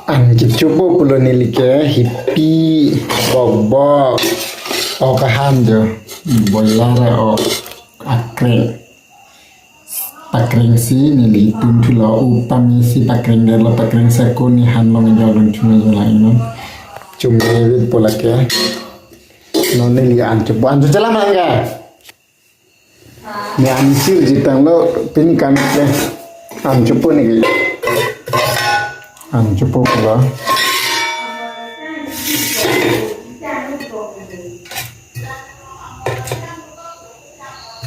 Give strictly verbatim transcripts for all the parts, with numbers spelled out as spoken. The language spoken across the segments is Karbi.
An kechopo pulo neli ke hipi, bokbok, ok ahan jo, boilar ok akreng. Pakreng si neli tun thulo, upami si pakreng delo, pakreng seko ni han long jo lun thume jo lang non. Chomevit pu lake. Non neli an chopo, an chopo chelang nang ka. Ne an sir jitang lo pini kan ke. An chopo neli. An chopo pulo.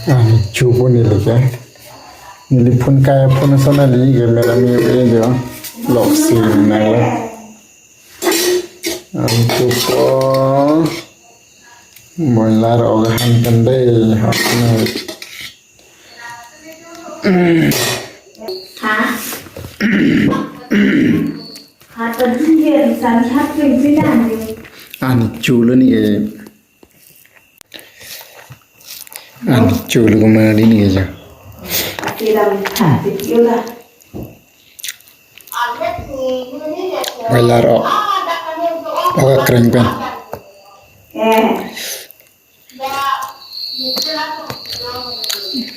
An chopo neli ke. Neli phone kaya phone sana neli ke mera mi e jo. Lok si nang lo. An chopo. Boilar ok ahan kan dei, hak na. Ha? Ha, tadi dia di sana hat pun bilang ni. An cholo ni ke. An cholo ko mana ni ke ja. Bilang hat dia lah. Boilar ok. Ok akreng pen. Eh.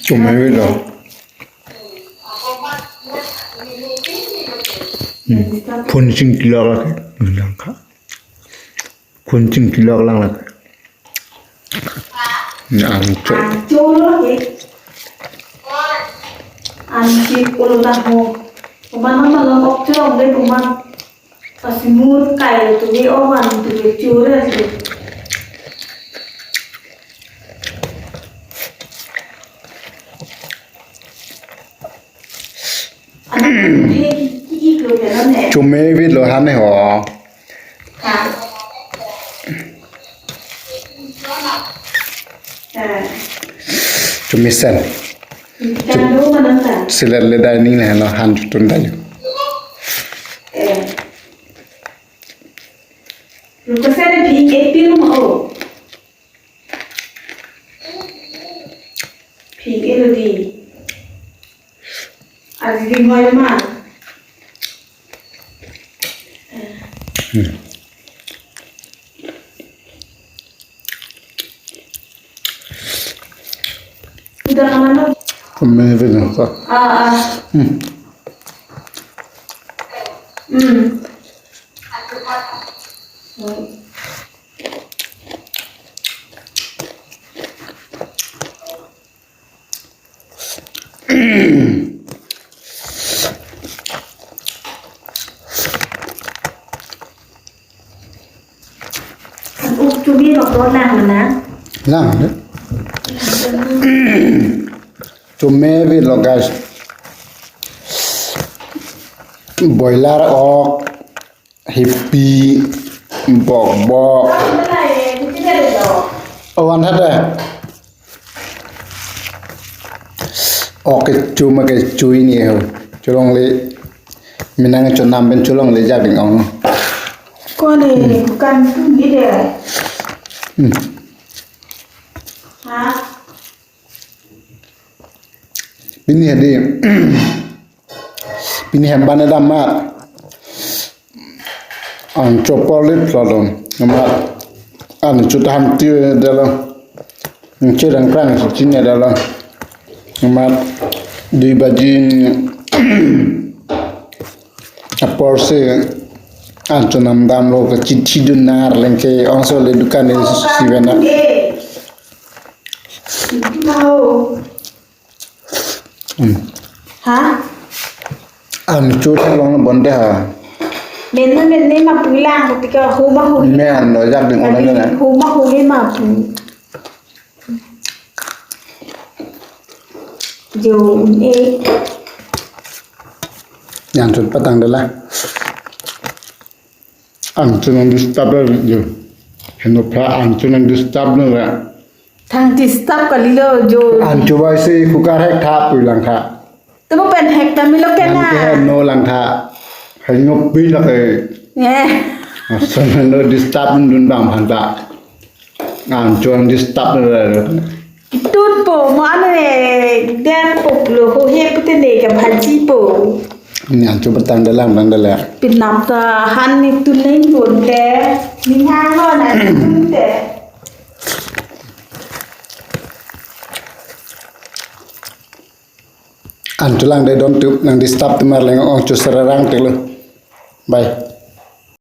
Chomevit lo. Hmm. Phone chingki lok lake. Lang ka. Phone chingki lok lang lake. An cho. An cho lo ke. An chip ulo ta ho. Kuman ma long ok cho le kuman. Pasimur kai tu ni oman tu ni chure tu. Anak ni ki ki lo ke ne. Chomevit lo han ho. Ha. Eh. Chomesen. Kan lo manang ta. Silet le dining le lo han chotun dai. Eh. Ruko sa na phi ke phi ma o. Phi ke lo di. Aji di hoi ma. Hmm. Udah mana? Kami bilang tak. Ah, ah. Hmm. Hmm. Uk chumi lo ko lang mana? Lang de. Chomevit lo guys. Boilar ok. Hipi, bokbok. Ovan hada. Ok kecho ma kecho ini ho. Cholongle. Minang chonam pen cholongle jabing ong. Ko ne bukan tu ni de. Hmm. Ha? Pini hadi. Pini hem bane dam ma. An chopor lip lodon. Amat an chut han ti delo. Chedang krang si chine delo. Amat dui baji apor si an chonam damlo ke chithi dun nar lengke ongso le dukan ni si bena. Hmm. Ha? An chut long bonde ha. Men na men ne ma pulang ketika huma huma. Men lo jak ding onan na. Huma huma ma pu. Jo un e. Yang chut patang de la. An chun nang disturb lo jo. Heno pra an chun nang disturb lo ra. Thang disturb kalilo jo. An chubai si kukar hek tha pulang tha. Tamo pen hek ta milo ke an na. Ke heno lang tha. Heno pi la ke. Eh. Asan lo disturb dun bang phan ta. An chun nang disturb lo ra. Tut po mo anu e der po lo ho he pute ne ka bhaji po. Ni an chu bertang dalang, dang dalang. Pinap ta han ni tuneng pun te, ni hang lo na ni tun te. An chu lang de don tup nang disturb tumar leng ong chu serarang te lo. Bye.